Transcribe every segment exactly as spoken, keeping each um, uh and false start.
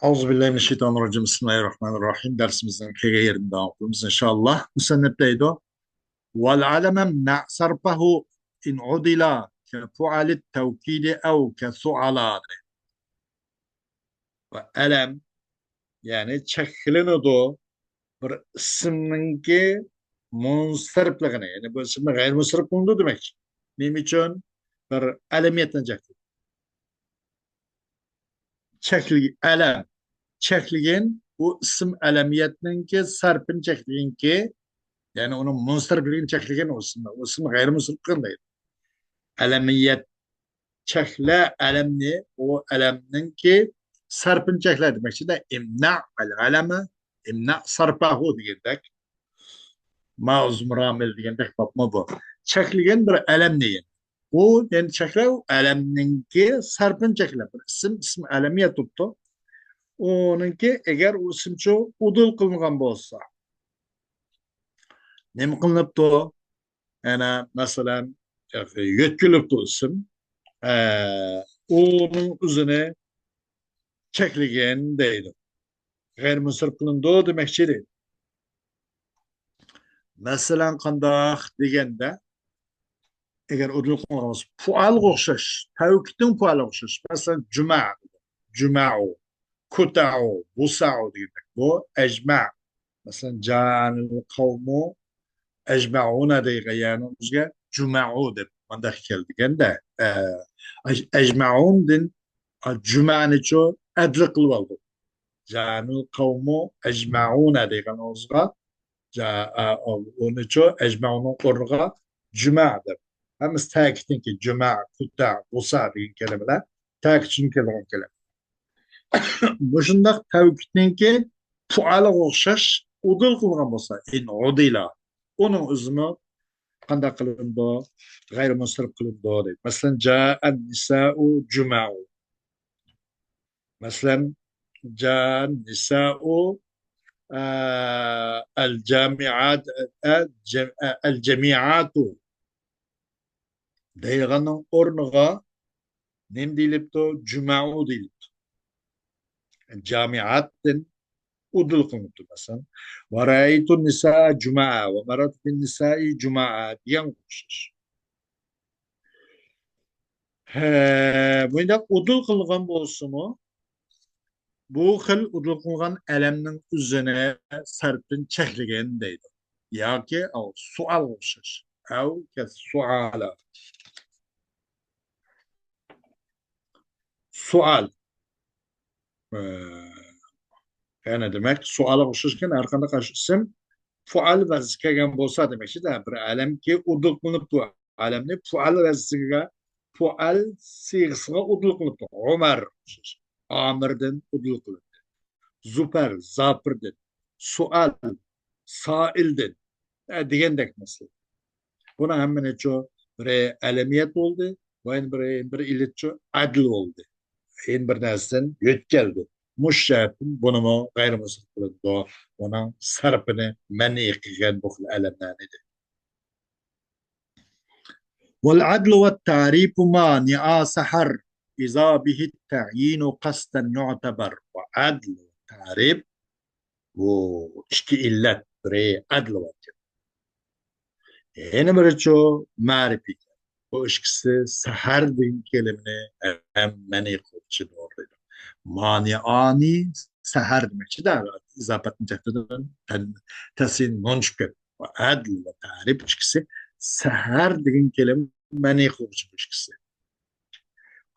أعوذ بالله من الشيطان الرجيم. بسم الله الرحمن الرحيم. دەرسىمىزنىڭ كەلگەن يېرىدىن داۋام قىلىمىز، ئىنشاللا. مۇسەننىپ دەيدۇ: والعلم امنع صرفه إن عدل كفعل التوكيد أو كسعلى. ۋە ئەلەم، يەنى چەكلىنىدۇ بىر ئىسىمنىڭكى مۇنسەرپلىقىنى، يەنى بۇ ئىسىمنى غەيرىي مۇنسەرپ قىلىنىدۇ دېمەكچى. نېمە ئۈچۈن؟ بىر ئەلەمىيەتنى چەكلىدى. چەكلىگەن ئەلەم، چەكلىگەن بۇ ئىسىم ئەلەمىيەتنىڭكى سەرپىنى چەكلىگەنكى، يەنى ئۇنىڭ مۇنسەرپلىكىنى چەكلىگەن ئۇ ئىسىمنى، ئۇ ئىسىم غەيرىي مۇنسەرپ قىلىندى. ئەلەمىيەت چەكلە ئەلەمنى، ئۇ ئەلەمنىڭكى سەرپىنى چەكلە دېمەكچىدە، ئىمنە ئەل ئەلەمە، ئىمنە سەرپەھۇ دېگەندەك. مائۇزمۇرامىل دېگەندەك بابمۇ بۇ؟ چەكلىگەن بىر ئەلەمنى. ئۇ، يەنى چەكلەۋ ئەلەمنىڭكى سەرپىنى چەكلەپ، بىر ئىسىم، ئىسىم ئەلەمىيەت تۇتتى. ئۇنىڭكى ئەگەر ئۇ ئىسىمچۇ ئۇدۇل قىلىنغان بولسا، نېمە قىلىنىپتۇ؟ يەنە مەسىلەن، يۆتكىلىپتۇ ئىسىم. ئە، ئۇنىڭ ئۆزىنى چەكلىگەن دەيدۇ. غەيرىي مۇنسەرپ قىلىنىدۇ دېمەكچى دەيدۇ. مەسىلەن، قانداق دېگەندە، ئەگەر ئۇدۇل قىلغان بولسا، پۇئالغا ئوخشاش، تەۋكىدنىڭ پۇئالىغا ئوخشاش. مەسىلەن، جۈمە، جۈمەئۇ، كۇتەئۇ، بۇسەئۇ دېگەندەك. بۇ ئەجمە. مەسىلەن، جائەنىل قەۋمۇ ئەجمەئۇنە دەيدىغان يەرنىڭ ئۆزىگە جۈمەئۇ دەپ مۇنداق كەلدىگەندە، ئە، ئەج-، ئەجمەئۇندىن، ئە، جۈمەنىچۇ ئەدلى قىلىۋالدۇق. جائەنىل قەۋمۇ ئەجمەئۇنە دەيدىغان ئۆزىگە، جا-، ئە، ئۇنىچۇ ئەجمەئۇنىڭ ئورنىغا جۈمە دەپ. ھەممىسى تەكىتنىڭكى جۈمە، كۇتە، بۇسا دېگەن كەلىمىلەر تەكىت ئۈچۈن كەلگەن كەلىمە. مۇشۇنداق تەۋكىدنىڭكى پۇئالىغا ئوخشاش ئۇدۇل قىلغان بولسا، ئىن ئۇدىلا، ئۇنىڭ ئۆزىمۇ قانداق قىلىنىدۇ؟ غەيرىي مۇنسەرپ قىلىنىدۇ دەيدۇ. مەسىلەن، جائەن نىسائۇ جۈمەئۇ. مەسىلەن، جائەن نىسائۇ، ئە، ئەل جامىئات، ئە، جەم-، ئە، ئەل جەمىئاتۇ دەيدىغاننىڭ ئورنىغا نېمە دېيىلىپتۇ؟ جۈمەئۇ دېيىلىپتۇ. جامىئاتتىن ئۇدۇل قىلىنىپتۇ، مەسىلەن. ۋە رەئەيتۇ نىسائە جۈمەئە، ۋە مەرەرتۇ بىن نىسائى جۈمەئە دېگەنگە ئوخشاش. ھە، بۇنداق ئۇدۇل قىلغان بولسىمۇ، بۇ خىل ئۇدۇل قىلغان ئەلەمنىڭ ئۆزىنى سەرپتىن چەكلىگەن دەيدۇ. ياكى ئەۋ سوئالغا ئوخشاش. ئەۋ كەسسوئالە. سوئال. ئە، يەنى دېمەك، سوئالغا ئوخشاشكەن ھەر قانداق ئىسىم پۇئال ۋەزنىگە كەلگەن بولسا دېمەكچىدە، بىر ئەلەمكى ئۇدۇل قىلىنىپ بۇ ئەلەمنى پۇئال ۋەزنىگە، پۇئال سىيغىسىغا ئۇدۇل قىلىنىپتۇ. ئۆمەر، ئامىردىن ئۇدۇل قىلىندى. زۇپەر، زاپىردىن. سوئال، سائىلدىن. ئە، دېگەندەك مەسىلە. بۇنىڭ ھەممىنىچۇ بىرى ئەلەمىيەت بولدى، ۋە يەنە بىرى، بىر ئىلىتچۇ ئەدىل بولدى. يەنە بىر نەرسىدىن يۆتكەلدى. مۇشۇ جەھەتتىن بۇنىمۇ غەيرىي مۇنسەرپ قىلىنىدۇ. ئۇنىڭ سەرپىنى مەنئى قىلغان بۇ خىل ئەلەملەرنى دېدى. والعدل والتعريف مانعا سهر إذا به التعيين قصدا يعتبر. ۋە ئەدل ۋە تەرىپ، بۇ ئىككى ئىللەت، بىرى ئەدل ۋە تەرىپ. يەنە بىرىچۇ مەرىپى. بۇ ئىككىسى سەھەر دېگەن كەلىمىنى ھەم مەنئى قىلغۇچىنى ئورۇنلايدۇ. مانىئانى سەھەر دېمەكچىدە، ئىزاپەتنى جەھدىدىن تەن-، تەسىن نون چۈشۈپ كەتتى. ئەدل ۋە تەرىپ ئىككىسى سەھەر دېگەن كەلىمە مەنئى قىلغۇچى بۇ ئىككىسى.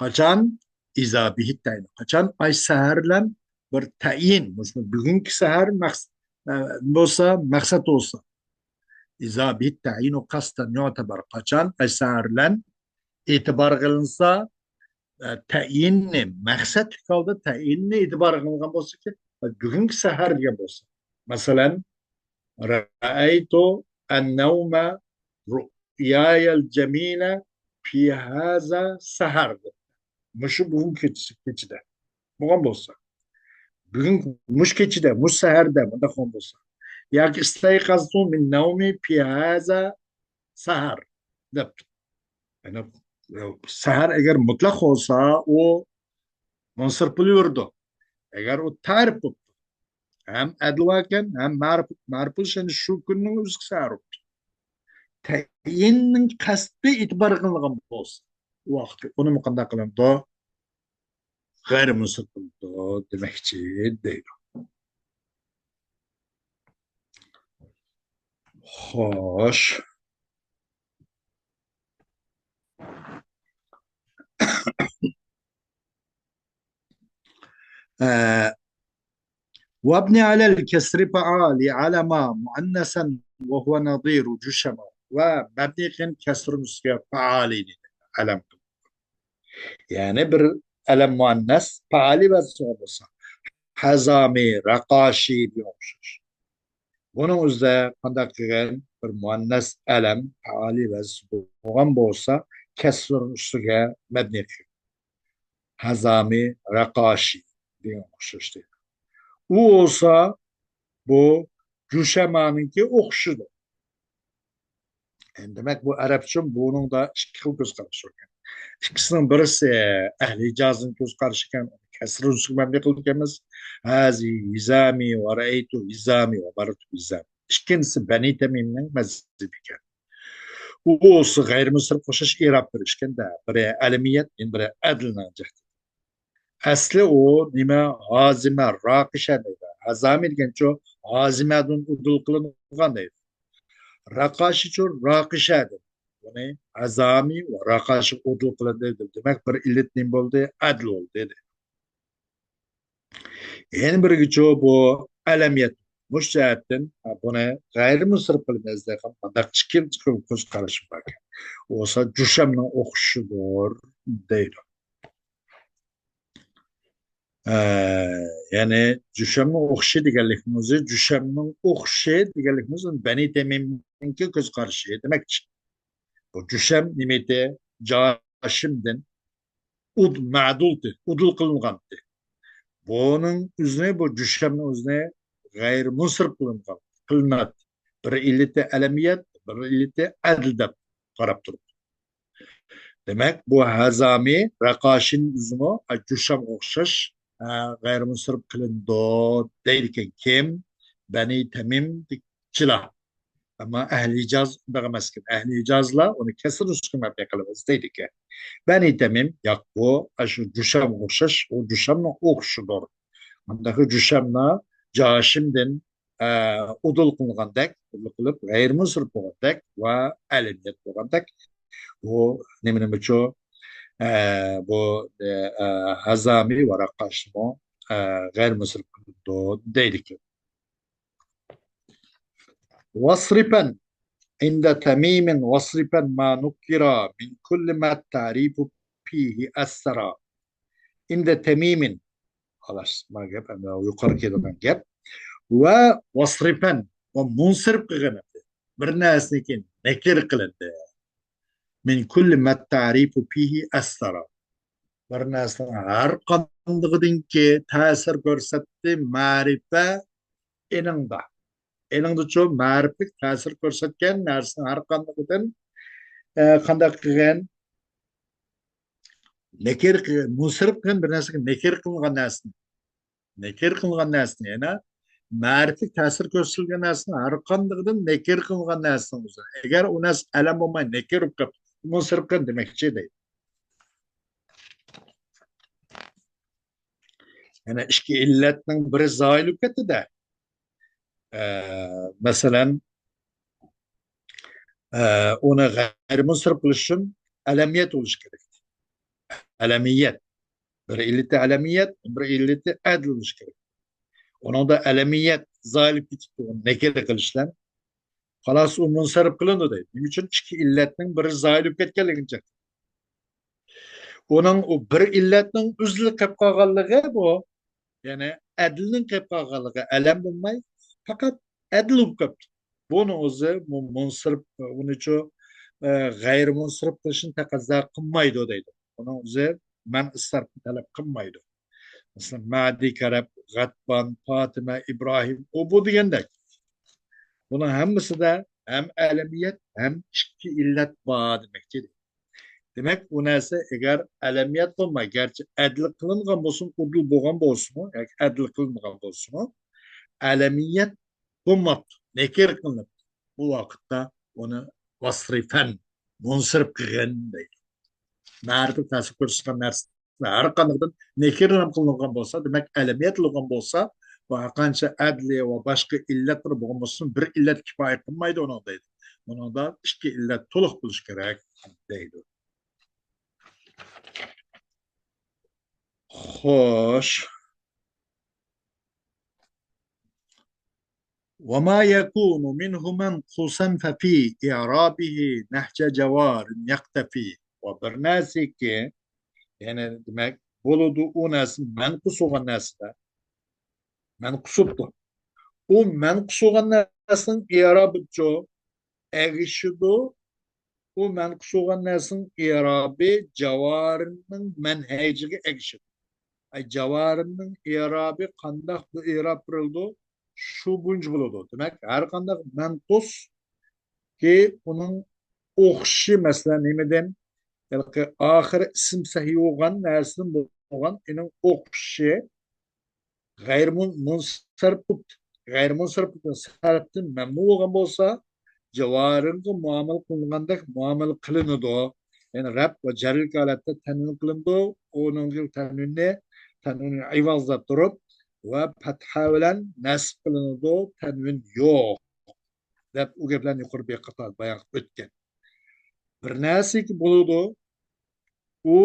قاچان؟ ئىزا بىھىت تەيىن. قاچان ئاي سەھەر بىلەن بىر تەيىن، مۇشۇ بۈگۈنكى سەھەر مەقس-، ئە، بولسا، مەقسەت بولسا. ئىزا بىھىت تەيىن قەستەن يۇتەبەر. قاچان ئاي سەھەر بىلەن ئېتىبار قىلىنسا، ئە، تەيىننى، مەقسەتلىك ھالدا تەيىننى ئېتىبار قىلىنغان بولسا، بۈگۈنكى سەھەر دېگەن بولسا. مەسىلەن، رەئەيتۇ ئەننەۋمە رۇئيايەل جەمىلە پى ھازا سەھەر دەپ. مۇشۇ بۈگۈن كېچىسى، كېچىدە بولغان بولسا. بۈگۈن مۇشۇ كېچىدە، مۇشۇ سەھەردە مۇنداق بولغان بولسا. ياكى ئىستەيقەزتۇ مىن نەۋمى پى ھازا سەھەر دەپ. يەنى، سەھەر ئەگەر مۇتلەق بولسا، ئۇ مۇنسەرپ بولۇۋېرىدۇ. ئەگەر ئۇ تەرىپ بوپتۇ، ھەم ئەدىل باركەن، ھەم مەرىپ، مەرىپ بولۇش، يەنى شۇ كۈننىڭ ئۆزىگە تەرىپ بوپتۇ. تەيىننىڭ قەستى ئېتىبار قىلىنغان بولسا، ئۇ ۋاقىتتا ئۇنىمۇ قانداق قىلىنىدۇ؟ غەيرىي مۇنسىرىپ قىلىنىدۇ دېمەكچى دەيدۇ. خوش. ئە، وابن على الكسر فعالي علما مؤنثا وهو نظير جشما. ۋە مەبنى قىلغىن كەسرىنىڭ ئۈستىگە پائالىنى ئەلەم قىل. يەنى بىر ئەلەم مۇئەننەس پائالى ۋەزنى بولسا، ھەزامى، رەقاشى دېگەن ئوخشاش. بۇنىڭ ئۆزىدە قانداق قىلغان بىر مۇئەننەس ئەلەم پائالى ۋەزنى بولغان بولسا، كەسرىنىڭ ئۈستىگە مەبنى قىلغان. ھەزامى، رەقاشى دېگەن ئوخشاش دەيدۇ. ئۇ بولسا، بۇ جۇشەمانىڭكى ئوخشىدۇ. ئەمدى دېمەك، بۇ ئەرەب ئۈچۈن بۇنىڭدا ئىككى خىل كۆز قاراش بار ئىكەن. ئىككىسىنىڭ بىرسى ئەھلى ھىجازنىڭ كۆز قارىشى ئىكەن، كەسرىنىڭ ئۈستىگە مەبنى قىلىدىكەنمىز. ھازى ھىزامى ۋە رەئەيتۇ ھىزامى ۋە مەررتۇ ھىزامى. ئىككىنچىسى بەنى تەمىمنىڭ مەزھىپى ئىكەن. ئۇ بولسا غەيرىي مۇنسىرىپ ئوخشاش ئېراب بېرىشكەن-دە، بىرى ئەلەمىيەت، يەنە بىرى ئەدلنىڭ جەھىتى. ئەسلى ئۇ نېمە، ھازىمە، راقىشە دەيدۇ. ھەزامى دېگەنچۇ ھازىمەدىن ئۇدۇل قىلىنغان دەيدۇ. راقاشىچۇ راقىشەدىن. بۇنى ھەزامى ۋە راقاشى ئۇدۇل قىلىندى دەيدۇ. دېمەك، بىر ئىللەت نېمە بولدى؟ ئەدل بولدى دەيدۇ. يەنە بىرگىچۇ بۇ ئەلەمىيەت. مۇشۇ جەھەتتىن، ھە، بۇنى غەيرىي مۇنسىرىپ قىلىپ ئەزلەيدىغان مۇنداق ئىككى، ئىككى كۆز قارىشىم بار ئىكەن. بولسا جۇشەمنىڭ ئوخشىشىدۇر دەيدۇ. ئە، يەنى جۇشەمنىڭ ئوخشىشى دېگەنلىكنىڭ ئۆزى، جۇشەمنىڭ ئوخشىشى دېگەنلىكنىڭ ئۆزى بەنى تەمىمنىڭكى كۆز قارىشى دېمەكچى. بۇ جۇشەم نېمىتى؟ جاشىمدىن ئۇد-، مەدۇلتى، ئۇدۇل قىلىنغانتى. بۇنىڭ ئۆزىنى، بۇ جۇشەمنىڭ ئۆزىنى غەيرىي مۇنسىرىپ قىلىنغان، قىلىناتتى. بىر ئىللىتى ئەلەمىيەت، بىر ئىللىتى ئەدل دەپ قاراپ تۇرۇپ. دېمەك، بۇ ھەزامى، رەقاشىنىڭ ئۆزىمۇ، ئە، جۇشەمگە ئوخشاش، ئە، غەيرىي مۇنسىرىپ قىلىنىدۇ دەيدىكەن. كىم؟ بەنى تەمىمچىلار. ئەمما ئەھلى ھىجاز ئۇنداق ئەمەسكەن. ئەھلى ھىجازلار ئۇنى كەسرىنىڭ ئۈستىگە مەبنى قىلىمىز دەيدىكەن. بەنى تەمىم، ياق، بۇ ئاشۇ جۇشەمگە ئوخشاش، ئۇ جۇشەمنىڭ ئوخشىشىدۇر. مۇنداق جۇشەمنى جاشىمدىن، ئە، ئۇدۇل قىلغاندەك، ئۇدۇل قىلىپ غەيرىي مۇنسىرىپ بولغاندەك ۋە ئەلەمىيەت بولغاندەك، بۇ نېمە نېمىچۇ، ئە، بۇ، ئە، ئە، ھەزامى ۋە رەقاشىمۇ، ئە، غەيرىي مۇنسىرىپ قىلىنىدۇ دەيدىكەن. واصرفا عند تميم واصرفا ما نكر من كل ما التعريف فيه أثر. عند تميم. خالاس، ما گەپ، ئەمدى يۇقىرى كېلىدىغان گەپ. ۋە ۋاسرىفەن، ۋە مۇنسىرىپ قىلغىنى. بىر نەرسىنىڭكى نەكىر قىلىندى. من كل ما التعريف فيه أثر. بىر نەرسىنىڭ ھەر قاندىقىدىنكى تەسىر كۆرسەتتى مەرىپە ئېنىڭدا. ئېنىڭدىچۇ مەرىپىلىك تەسىر كۆرسەتكەن نەرسىنىڭ ھەر قاندىقىدىن، ئە، قانداق قىلغان؟ نەكىر قىل-، مۇنسىرىپ قىلغان بىر نەرسىگە نەكىر قىلىنغان نەرسىنى. نەكىر قىلىنغان نەرسىنى، يەنى مەرىپىلىك تەسىر كۆرسىتىلگەن نەرسىنىڭ ھەر قاندىقىدىن نەكىر قىلىنغان نەرسىنىڭ ئۆزى. ئەگەر ئۇ نەرسە ئەلەم بولماي نەكىر بولۇپ قاپتۇ، مۇنسىرىپ قىلىن دېمەكچى دەيدۇ. يەنى ئىككى ئىللەتنىڭ بىرى زايىل بولۇپ كەتتى-دە. ئە، مەسىلەن، ئە، ئۇنى غەيرىي مۇنسىرىپ قىلىش ئۈچۈن ئەلەمىيەت بولۇشى كېرەك. ئەلەمىيەت. بىر ئىللىتى ئەلەمىيەت، بىر ئىللىتى ئەدل بولۇشى كېرەك. ئۇنىڭدا ئەلەمىيەت زايىل بولۇپ كېتىپتۇ، ئۇنى نەكىر قىلىش بىلەن. خالاس، ئۇ مۇنسىرىپ قىلىنىدۇ دەيدۇ. نېمە ئۈچۈن؟ ئىككى ئىللەتنىڭ بىرى زايىل بولۇپ كەتكەنلىكىنى چەكتى. ئۇنىڭ ئۇ بىر ئىللەتنىڭ ئۆزىلا قېلىپ قالغانلىقى بۇ، يەنى ئەدلىنىڭ قېلىپ قالغانلىقى، ئەلەم بولماي، پەقەت ئەدل بولۇپ قاپتۇ. بۇنىڭ ئۆزى مۇ-، مۇنسىرىپ، ئۇنىچۇ، ئە، غەيرىي مۇنسىرىپ قىلىشنى تەقەززا قىلمايدۇ دەيدۇ. ئۇنىڭ ئۆزى مەنئى سەرپنى تەلەپ قىلمايدۇ. مەسىلەن، مەدى، كەرەپ، غەتبان، پاتىمە، ئىبراھىم، ئۇ بۇ دېگەندەك. بۇنىڭ ھەممىسىدە ھەم ئەلەمىيەت، ھەم ئىككى ئىللەت بار دېمەكچى. دېمەك، ئۇ نەرسە ئەگەر ئەلەمىيەت بولماي، گەرچە ئەدل قىلىنغان بولسۇن، ئۇدۇل بولغان بولسىمۇ، ياكى ئەدل قىلىنغان بولسىمۇ، ئەلەمىيەت بولماپتۇ، نەكىر قىلىنىپتۇ. بۇ ۋاقىتتا ئۇنى ۋاسرىفەن، مۇنسىرىپ قىلغىن دەيدۇ. مەرىپەت تەسىر كۆرسىتىدىغان نەرسە ھەر قاندىقىدىن نەكىر نام قىلىنغان بولسا، دېمەك، ئەلەمىيەت بولغان بولسا، ۋە ھەرقانچە ئەدلىيە ۋە باشقا ئىللەتلەر بولغان بولسۇن، بىر ئىللەت كۇپايە قىلمايدۇ ئۇنىڭ دەيدۇ. ئۇنىڭدا ئىككى ئىللەت تولۇق بولۇشى كېرەك دەيدۇ. خوش. وما يكون منه منقوصا ففي إعرابه نهج جوار يقتفي. ۋە بىر نەرسىكى، يەنى دېمەك، بولىدۇ ئۇ نەرسە مەنقۇس بولغان نەرسىدە. مەنقۇس بوپتۇ. ئۇ مەنقۇس بولغان نەرسىنىڭ ئىئرابىچۇ ئەگىشىدۇ. ئۇ مەنقۇس بولغان نەرسىنىڭ ئىئرابى جاۋارىننىڭ مەنھەجىگە ئەگىشىدۇ. ئەي، جاۋارىننىڭ ئىئرابى قانداق بىر ئىئراب بېرىلىدۇ؟ شۇ بويىچە بولىدۇ. دېمەك، ھەر قانداق مەنقۇسكى ئۇنىڭ ئوخشىشى، مەسىلەن، نېمىدىن؟ ھېلىقى ئاخىرى ئىسىم سەھىي بولغان نەرسىدىن بولغان ئېنىڭ ئوخشىشى غەيرىمۇن-، مۇنسەرىپ بوپتۇ. غەيرىمۇنسەرىپ بوپتۇ. سەرپتىن مەمنۇ بولغان بولسا، جاۋارىنغا مۇئامىلە قىلىنغاندەك مۇئامىلە قىلىنىدۇ. يەنى رەپ ۋە جەرلىك ھالەتتە تەنۋىن قىلىنىدۇ. ئۇنىڭ تەنۋىننى، تەنۋىننى ئىۋازلاپ تۇرۇپ ۋە پەتھە بىلەن نەسب قىلىنىدۇ. تەنۋىن يوق دەپ ئۇ گەپلەرنى يۇقىرى بىر قاتار بايان قىلىپ ئۆتكەن. بىر نەرسىكى بولىدۇ، ئۇ،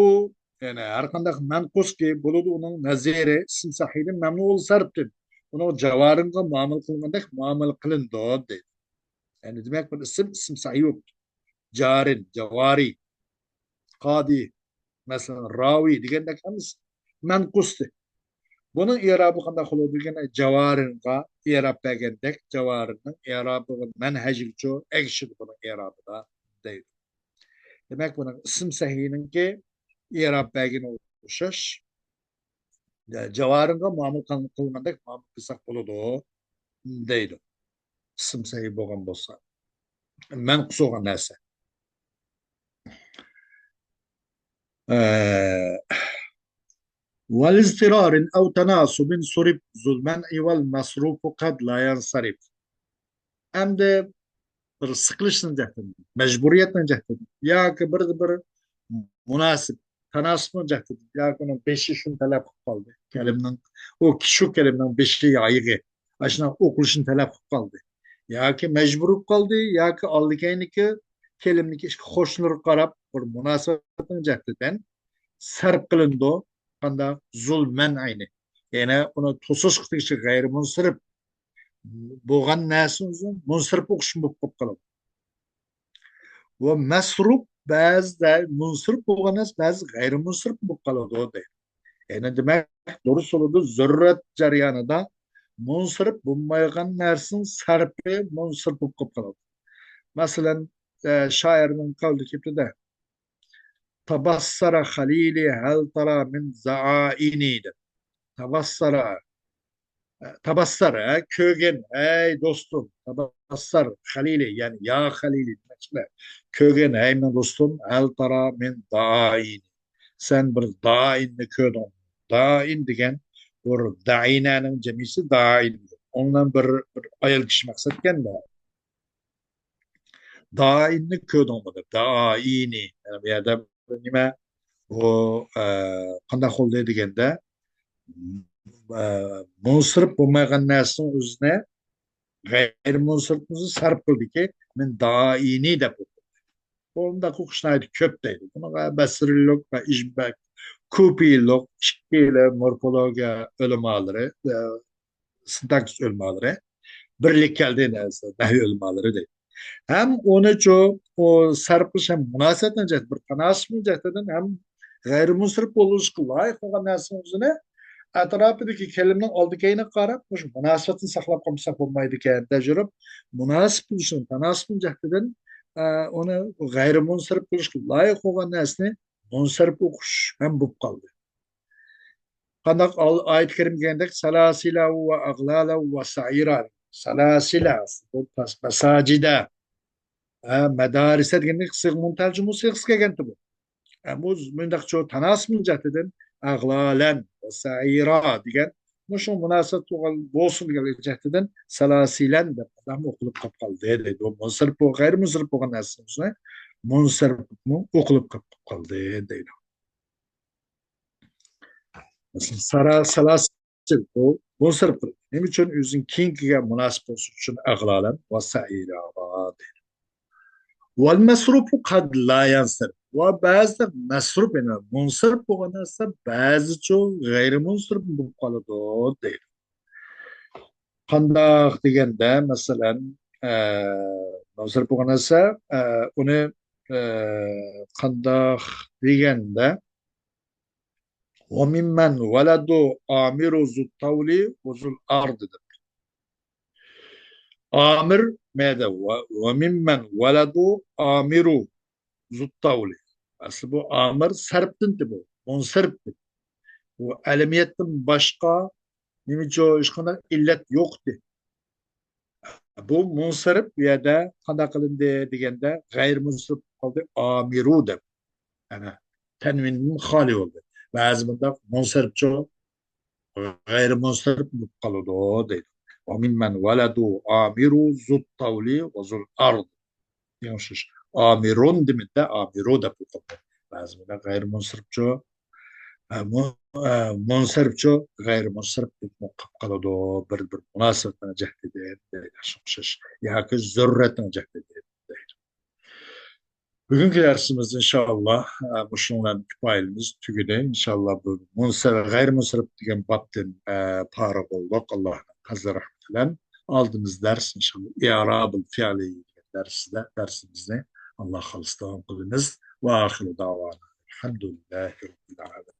يەنى ھەر قانداق مەنقۇسكى بولىدۇ، ئۇنىڭ نەزىرى ئىسىم سەھىيدىن مەمنۇ بولسا سەرپتىن، ئۇنىڭ جاۋارىنغا مۇئامىلە قىلغاندەك مۇئامىلە قىلىنىدۇ دەيدۇ. يەنى دېمەك، بىر ئىسىم، ئىسىم سەھىي بوپتۇ. جارىن، جاۋارى، قادى، مەسىلەن، راۋى دېگەندەك ئەمەس، مەنقۇستى. بۇنىڭ ئىئرابى قانداق بولىدۇ دېگەندە، جاۋارىنغا ئىئراب بەرگەندەك، جاۋارىننىڭ ئىئرابىغا مەنھەجىگىچۇ ئەگىشىدۇ بۇنىڭ ئىئرابىدا دەيدۇ. دېمەك، بۇنىڭ ئىسىم سەھىينىڭكى ئىئراب بەرگىنى ئوخشاش، جاۋارىنغا مۇئامىلە قىل-، قىلغاندەك مۇئامىلە قىلساق بولىدۇ دەيدۇ. ئىسىم سەھىي بولغان بولسا. مەنقۇس بولغان نەرسە. ئە، ولىضطرار أو تناسب صرف ذو المنع والمصروف قد لا ينصرف. ئەمدى بىر سىقىلىشنىڭ جەھىتىدىن، مەجبۇرىيەتنىڭ جەھىتىدىن ياكى بىر، بىر مۇناسىپ، تاناسۇپنىڭ جەھىتىدىن ياكى ئۇنىڭ بېشى شۇنى تەلەپ قىلىپ قالدى. كەلىمنىڭ، ئۇ شۇ كەلىمنىڭ بېشى يايىغى ئاشۇنداق ئوقۇلۇشىنى تەلەپ قىلىپ قالدى. ياكى مەجبۇر بولۇپ قالدى، ياكى ئالدى كەينىكى كەلىمنىڭكى ئىككى قوشنىلىرىغا قاراپ بىر مۇناسىۋەتنىڭ جەھىتىدىن سەرپ قىلىنىدۇ. قانداق؟ ذو المنعين. يەنى ئۇنى توسۇشقا تېگىشلىك غەيرىي مۇنسىرىپ بولغان نەرسىنىڭ ئۆزىنى مۇنسىرىپ ئوقۇشمۇ بولۇپ قالىدۇ. ۋە مەسرۇپ، بەزىدە مۇنسىرىپ بولغان نەرسە بەزى غەيرىي مۇنسىرىپ بولۇپ قالىدۇ دەيدۇ. يەنى دېمەك، دۇرۇس بولىدۇ، زۆرۈرەت جەريانىدا مۇنسىرىپ بولمايدىغان نەرسىنىڭ سەرپى مۇنسىرىپ بولۇپ قالىدۇ. مەسىلەن، ئە، شائىرنىڭ قەۋلىدە كېلىپتۇ-دە، تەبەسسەرە خەلىلى ھەل تەرا مىن زەئائىنى دەپ. تەبەسسەرە، تەبەسسەر، ھە، كۆرگىن، ھەي دوستۇم، تەبەسسەر خەلىلى، يەنى يا خەلىلى دېمەكچىلەر. كۆرگىن، ھەي مېنىڭ دوستۇم، ھەل تەرا مىن دائىنى. سەن بىر دائىننى كۆردۈڭمۇ؟ دائىن دېگەن بۇ دائىنەنىڭ جەمئىيىتى دائىن. ئۇنىڭ بىر، بىر ئايال كىشى مەقسەتكەندە. دائىننى كۆردۈڭمۇ دەپ، دائىنى. يەنى بۇ يەردە نېمە؟ بۇ، ئە، قانداق بولدى دېگەندە، ئە، مۇنسىرىپ بولمايدىغان نەرسىنىڭ ئۆزىنى غەيرىي مۇنسىرىپنى سەرپ قىلدىكى، مەن دائىنى دەپ ئوقۇدۇم. بۇنداق ئوقۇش ناھايىتى كۆپ دەيدۇ. بۇنىڭغا بەسرىلىق ۋە ئىجبەك، كۇپىلىق، ئىككىلا مورفولوگىيە ئۆلىمالىرى، ئە، سىنتاكسىس ئۆلىمالىرى، بىرلىككە كەلدى نەھۋى ئۆلىمالىرى دەيدۇ. ھەم ئۇنىچۇ، ئۇ سەرپ قىلىش ھەم مۇناسىۋەتنىڭ جەھەتى، بىر تاناسۇپنىڭ جەھىتىدىن ھەم غەيرىي مۇنسىرىپ بولۇشقا لايىق بولغان نەرسىنىڭ ئۆزىنى ئەتراپىدىكى كەلىمىنىڭ ئالدى كەينىگە قاراپ، مۇشۇ مۇناسىۋەتنى ساقلاپ قالمىساق بولمايدىكەن، تەجرىب مۇناسىپ بولۇشنىڭ، تاناسۇپنىڭ جەھىتىدىن، ئە، ئۇنى غەيرىي مۇنسىرىپ بولۇشقا لايىق بولغان نەرسىنى مۇنسەرىپ ئوقۇش ھەم بولۇپ قالدى. قانداق؟ ئال-، ئايەت كەرىمە دېگەندەك، سەلاسىلە ۋە ئەغلالە ۋە سەئىرا. سەلاسىلە، بۇ پەس-، مەساجىدە. ھە، مەدارىسە دېگەندەك سىغ مۇنتەل جۇمۇ سىغىسى كەلگەنتى بۇ. ئە، بۇ مۇنداقچۇ تاناسىپ جەھىتىدىن ئەغلالەن ۋە سەئىرا دېگەن مۇشۇ مۇناسىۋەت بولغان، بولسۇن دېگەن جەھىتىدىن سەلاسىلەن دەپ ئادەم ئوقۇلۇپ قاپ قالدى دەيدۇ. مۇنسىرىپ بول-، غەيرىي مۇنسىرىپ بولغان نەرسىمىزنى مۇنسىرىپمۇ ئوقۇلۇپ قاپ قالدى دەيدۇ. مەسىلەن، سارا، سەلاسىل بۇ مۇنسىرىپ قىلىدۇ. نېمە ئۈچۈن؟ ئۆزىنىڭ كېيىنكىگە مۇناسىپ بولۇش ئۈچۈن ئەغلالەن ۋە سەئىرا دەيدۇ. ۋەل مەسرۇپۇ قەد لا يەنسىرىپ. ۋە بەزىدە مەسرۇپ، يەنى مۇنسىرىپ بولغان نەرسە بەزىچۇ غەيرىي مۇنسىرىپ بولۇپ قالىدۇ دەيدۇ. قانداق دېگەندە، مەسىلەن، ئە، مۇنسىرىپ بولغان نەرسە، ئە، ئۇنى، ئە، قانداق دېگەندە، ۋە مىممەن ۋەلەدۇ ئامىرۇ زۇتتاۋلى ۋە زۇل ئارد دەپ. ئامىر مەدە ۋە، ۋە مىممەن ۋەلەدۇ ئامىرۇ زۇتتاۋلى. ئەسلى بۇ ئامىر سەرپتىن بۇ، مۇنسەرپتىن. بۇ ئەلەمىيەتتىن باشقا نېمىچۇ ھېچقانداق ئىللەت يوقتى. بۇ مۇنسەرپ بۇ يەردە قانداق قىلىندى دېگەندە، غەيرىي مۇنسەرپ قالدى، ئامىرۇ دەپ. يەنى تەنۋىندىن خالىي بولدى. بەزى بۇنداق مۇنسەرپچۇ غەيرىي مۇنسەرپ بولۇپ قالىدۇ دەيدۇ. ۋە مىممەن ۋەلەدۇ ئامىرۇ زۇتتاۋلى ۋە زۇل ئارد. دېگەن ئوخشاش. ئامىرۇن دېمىدى، ئامىرۇ دەپ ئوقۇلدى. بەزى بۇنداق غەيرىي مۇنسەرپچۇ، ئە، مۇ-، ئە، مۇنسەرپچۇ غەيرىي مۇنسەرپ بولۇپ قالىدۇ. بىر، بىر مۇناسىۋەتنىڭ جەھىتىدىن دېگەن ئوخشاش. ياكى زۆرۈرەتنىڭ جەھىتىدىن دەيدۇ. بۈگۈنكى دەرسىمىز ئىنشاللا، ئە، مۇشۇنىڭ بىلەن كۇپايىمىز تۈگىدى. ئىنشاللا بۇ مۇنسەر-، غەيرىي مۇنسەرپ دېگەن بابتىن، ئە، پارە بولدۇق. ئاللانىڭ پەزلى رەھمىتى بىلەن ئالدىمىز دەرس ئىنشاللا ئىئرابۇل فىئلى دېگەن دەرسىدە، دەرسىمىزنى ئاللا خالىسا داۋام قىلىمىز. ۋە ئاخىرۇ دەۋانا ئەلھەمدۇلىللاھى رەببىل ئالەمىن.